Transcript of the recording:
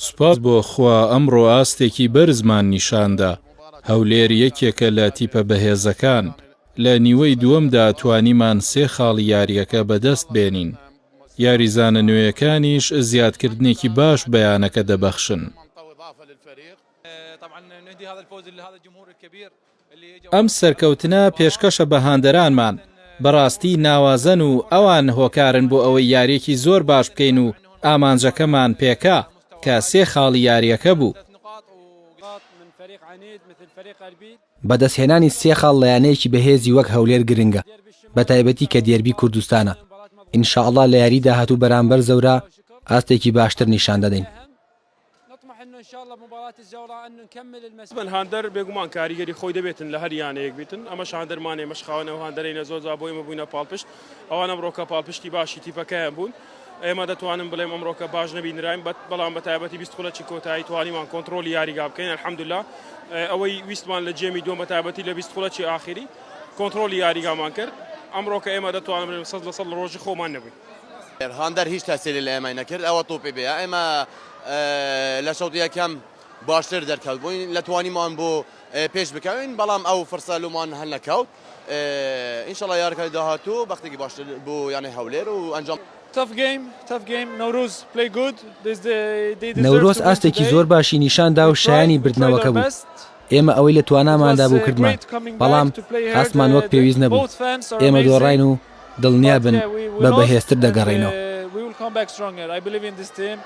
سوپاس بۆ خوا ئەمڕۆ ئاستێکی بەرزمان نیشاندا، هەولێر یەکێکە لە تیپە بەهێزەکان، لە نیوەی دووەمدا توانیمان سێ خاڵی یارییەکە بەدەست بێنین، یاریزانە نوێیەکانیش زیادکردنێکی باش بە یانەکە دەبەخشن. ئەم سەرکەوتنە پێشکەشە بە هاندەرانمان، بەڕاستی ناوازەن و ئەوان هۆکارن بۆ ئەوەی یارییەکی زۆر باش بکەین و ئامانجەکەمان پێکا کە سێ خاڵی یارییەکە بوو. بەدەستهێنانی سێ خاڵ لە یانەیەکی بەهێزی وەک هەولێر گرنگە، بەتایبەتی کە دێربی کوردستانە، ان شاءاللە لە یاریی داهاتوو بەرامبەر زەورا ئاستێکی باشتر نیشاندەدەین. هاندەر بێگومان کاریگەری خۆی دەبێتن لە هەر یانەیەک بیتن ئەمەش هاندەرمانە ئێمەش خاوەن ئەو هاندەرەینە زۆر جار بۆ ئێمە بووینە پاڵپشت ئەوان ئەمڕۆکە پاڵپشتی باشی تیپەکەیان بوون ئێمە دەتوانم بڵێم ئەمڕۆکە باش نەبینراین بەڵام بە تایبەتی 20 خولەکی کۆتایی توانیمان کۆنتڕۆلی یاریگا بکەین الحمدلله ئەوەی ویستمان لە game ی دووەم بە تایبەتی لە 20 خولەکی ئاخیری کۆنتڕۆلی یاریگامان کرد ئەمڕۆکە ئێمە دەتوانم بڵێم 100% لە ڕۆژی خۆمان نەبووین. هاندەر هیچ تەسیری لە ئێمەی نەکرد ئەوە تۆپی پێیە ئێمە لە شەوتی یەکەم باشتر دەرکەوت بووین لە توانیمان بۆ پێش بکەوین بەڵام ئەو فرسە لۆمان هەلنەکەوت ئینشەڵا یاریکانی داهاتوو بەختێکی باشتر بۆ یانەی هەولێر و ئەنجام نەورۆز ئاستێکی زۆر باشی نیشاندا و شایانی بردنەوەکە بوو، ئێمە ئەوەی لە تواناماندا بوو کردمان، بەڵام ئاستمان وەک پێویست نەبوو، ئێمە دۆڕاین و دڵنیابن بە بەهێزتر دەگەڕێینەوە.